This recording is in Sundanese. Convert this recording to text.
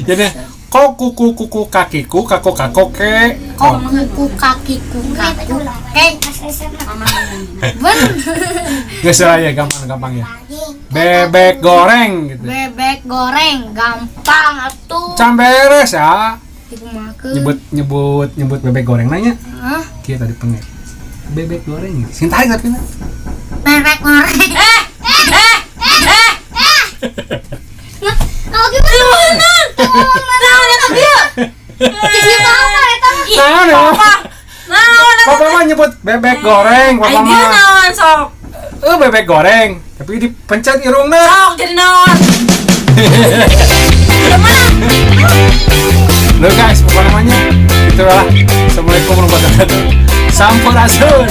Jadi kok kuku kuku kakiku kaku kaku ke. Kok kuku kakiku kaku ke. Ben. Geus lah ya, gampang gampang ya. Bebek goreng gitu. Bebek goreng gampang atuh. Can beres ya. Dikumakeun. Nyebut nyebut nyebut bebek goreng nanya. Hah? Kieu tadi pengek. Bebek goreng. Sing tarik tapi na. Bebek goreng. Eh, eh, eh. Nah, nah, gimana? Naon eta dia? Siapa apa eta? Nah, ya. Papa. Naon eta? Papa mah nyebut bebek goreng, papa Aing dia mah. Naon sok? Eh, bebek goreng, tapi dipencet irungna. Sok jadi naon? Gimana? Loh guys, apa namanya? Itu lah. Assalamualaikum warahmatullahi wabarakatuh. Sampurasun.